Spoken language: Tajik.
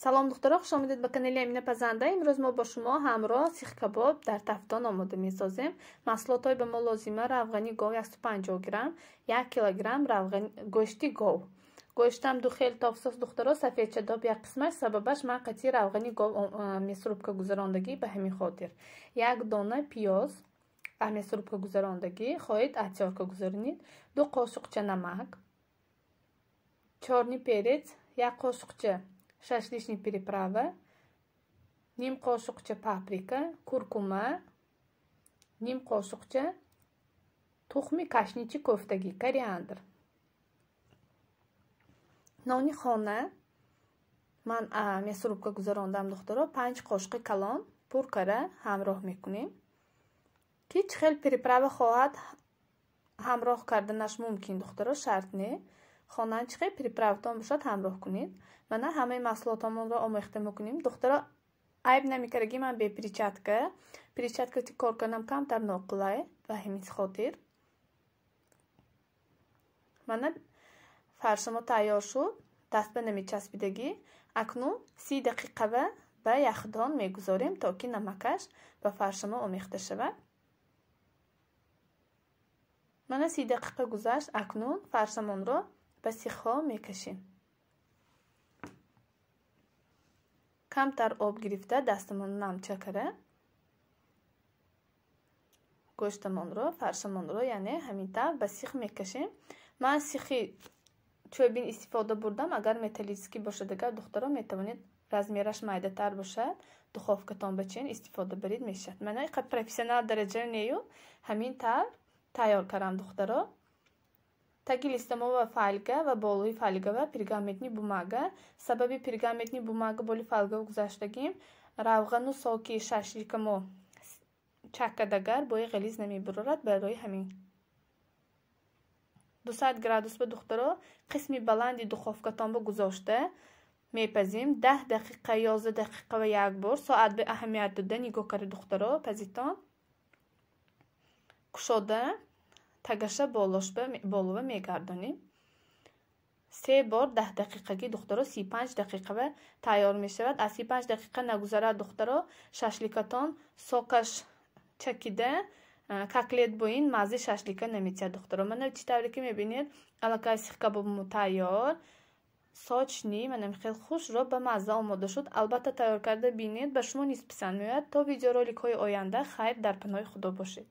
Салом духтаро, хуш омадед ба канали Амина Пазанда. Имрӯз мо бо шумо ҳамроҳ сихкабоб дар тафтон омода месозем. Маҳсулотҳои ба мо лозима: равғани гов 150 грамм, 1 килограмм равғани гӯшти гов. Гӯштам ду хел тофсос духтаро, сафедчадоб як қисмаш, сабабаш ман қатъи равғани гов мясорубка гузарондагӣ ба ҳамин хотир. Як дона пиёз мясорубка гузарондагӣ, хоҳед отёрка гузаронед, 2 қошуқча намак, чёрный перец, 1 қошуқча шашличный приправа, ним қошуқча паприка, куркума, ним қошуқча тухми кашничи кофтагӣ, кориандр. Нони хона ман мясорубка гузарондам духтаро, 5 қошуқи калон пур кара ҳамроҳ мекунем. Ки чӣ хел приправа хоҳад ҳамроҳ карданаш мумкин духтаро, шарт не. Хонан чӣ хел приправатон бошад ҳамроҳ кунед. Мана ҳамаи маҳсулотамонро омехта мекунем. Духтаро, айб намекардаги ман бе перчатка. Перчатка кор кардам камтар ноқулай ба ҳамин хотир. Мана фаршамо тайёр шуд, даст ба намечаспидагӣ. Акнун 30 дақиқа ба яхдон мегузорем, то ки намакаш ба фаршамо омехта шавад. Мана 30 дақиқа гузашт, акнун фаршамонро ба сихҳо мекашем. Камтар об гирифта дастамонро намча кара гӯштамонро, фаршамонро, яъне ҳамин тавр ба сих мекашем. Ман сихи чӯбин истифода бурдам, агар металлический бошад, агар духтаро метавонед размераш майдатар бошад, духовкатон ба чен истифода барид мешавад. Мана иқа профессионал дараҷа нею, ҳамин тавр тайёр кардам духтаро. Таги листамо ва фольга ва болои фольга ва пергаментный бумага. Сабаби пергаментный бумага боли фольга гузаштагим, равғану соки шашликамо чаккадагар бои ғализ намебурорад, барои ҳамин. 200 градус ба духтаро қисми баланди духовкатон ба гузошта мепазим. 10 дақиқа, 11 дақиқа ва як бор соат ба аҳамият дода нигоҳ карда духтаро пазитон. Кушода тагаша болова мегардонем. 3 бор 10 дақиқаги духтаро 35 дақиқа ва тайёр мешавад. Аз 35 дақиқа нагузарад духтаро, шашликатон сокаш чакида котлет боин маззаи шашлика наметиҳад духтаро. Мана чӣ тавре ки мебинед, аллакай сихкабобмо тайёр, сочный, мана хеле хушро ба мазза омода шуд. Албатта тайёр карда бинед, ба шумо низ писанд меояд. То видеороликҳои оянда хайр, дар паноҳи Худо бошед.